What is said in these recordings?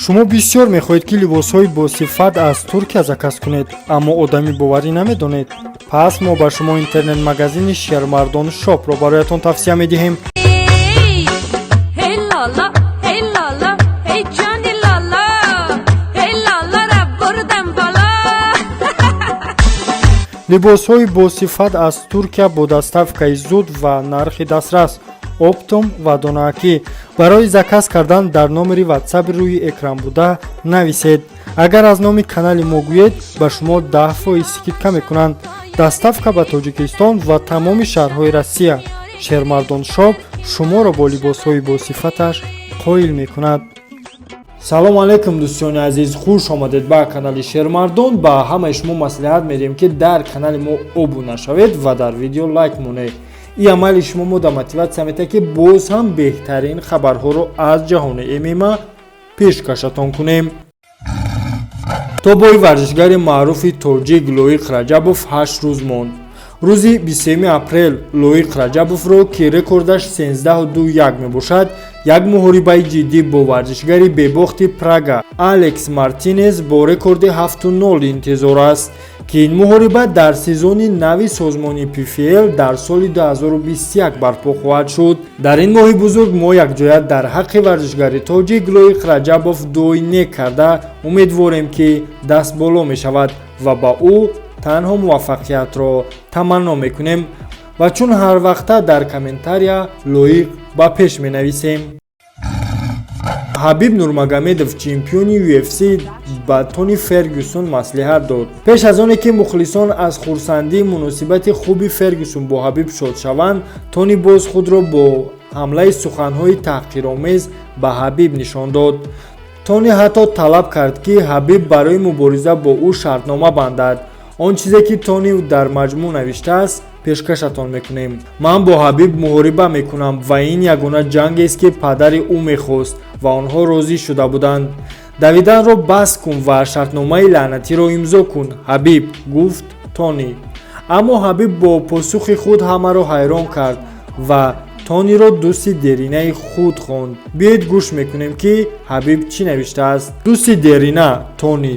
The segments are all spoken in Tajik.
Шумо бисёр мехоҳед, ки либосҳои босифат аз Туркия заказ кунед, аммо одами боварӣ намедонед. Пас мо ба шумо интернет-магазини «Шермардон Шопро» бароятон тавсия медиҳем. Hey lala, hey lala, hey Johnny lala, hey lala ra burdam bala. Либосҳои босифат аз Туркия бо доставкаи зуд ва нархи дастрас, оптом ва донаакӣ. Барои заказ кардан дар номери ватсапи рӯи экран буда нависед. Агар аз номи канали мо гӯед, ба шумо 10% скидка мекунанд. Доставка ба Тоҷикистон ва тамоми шаҳрҳои Россия. «Шермардон Шоп» шуморо бо либосҳои босифаташ қоил мекунад. Салом алейкум, дӯстони азиз, хуш омадед ба канали Шермардон. Ба ҳамаи шумо маслиҳат медиҳем, ки дар канали мо обуна шавед ва дар видео лайк монед. Ин амали шумо мода мотиватсия метиҳад, ки боз ҳам беҳтарин хабарҳоро аз ҷаҳони ММА пешкашатон кунем. То бои варзишгари маъруфи тоҷик Лоиқ Раҷабов 8 рӯз монд. Рӯзи 23 апрел Лоиқ Раҷабовро, ки рекордаш 13-2-1 мебошад, як муҳорибаи ҷиддӣ бо варзишгари бебохти Прага Алекс Мартинес бо рекорди 7-0 интизор аст, ки ин муҳориба дар сезони нави созмони ПФЛ дар соли 2021 барпо хоҳад шуд. Дар ин моҳи бузург мо якҷоя дар ҳаққи варзишгари тоҷик Лоиқ Раҷабов дуои нек карда, умедворем, ки даст боло мешавад ва ба ӯ танҳо муваффақиятро таманно мекунем ва чун ҳарвақта дар комментария «Лоиқ, ба пеш» менависем. Ҳабиб Нурмагомедов, чемпиони UFC, ба Тони Фергюсон маслиҳат дод. Пеш аз оне ки мухлисон аз хурсандии муносибати хуби Фергюсон бо Ҳабиб шод шаванд, Тони боз худро бо ҳамлаи суханҳои таҳқиромез ба Ҳабиб нишон дод. Тони ҳатто талаб кард, ки Ҳабиб барои мубориза бо ӯ шартнома бандад. Он чизе, ки Тони дар маҷмӯъ навиштааст, пешкашатон мекунем: «Ман бо Ҳабиб муҳориба мекунам ва ин ягона ҷангест, ки падари ӯ мехост ва онҳо розӣ шуда буданд. Давиданро бас кун ва шартномаи лаънатиро имзо кун, Ҳабиб», гуфт Тони. Аммо Ҳабиб бо посухи худ ҳамаро ҳайрон кард ва Тониро дӯсти деринаи худ хонд. Биёед, гӯш мекунем, ки Ҳабиб чӣ навиштааст. «Дӯсти дерина Тони,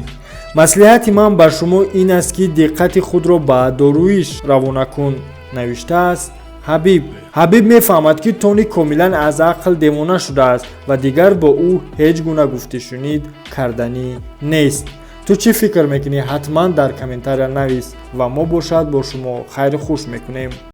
маслиҳати ман ба шумо ин аст, ки диққати худро ба доруиш равона кун», навиштааст Ҳабиб. Ҳабиб мефаҳмад, ки Тони комилан аз ақл девона шудааст ва дигар бо ӯ ҳеҷ гуна гуфтушунид карданӣ нест. Ту чӣ фикр мекунӣ? Ҳатман дар комментария навис ва мо бошад бо шумо хайру хуш мекунем.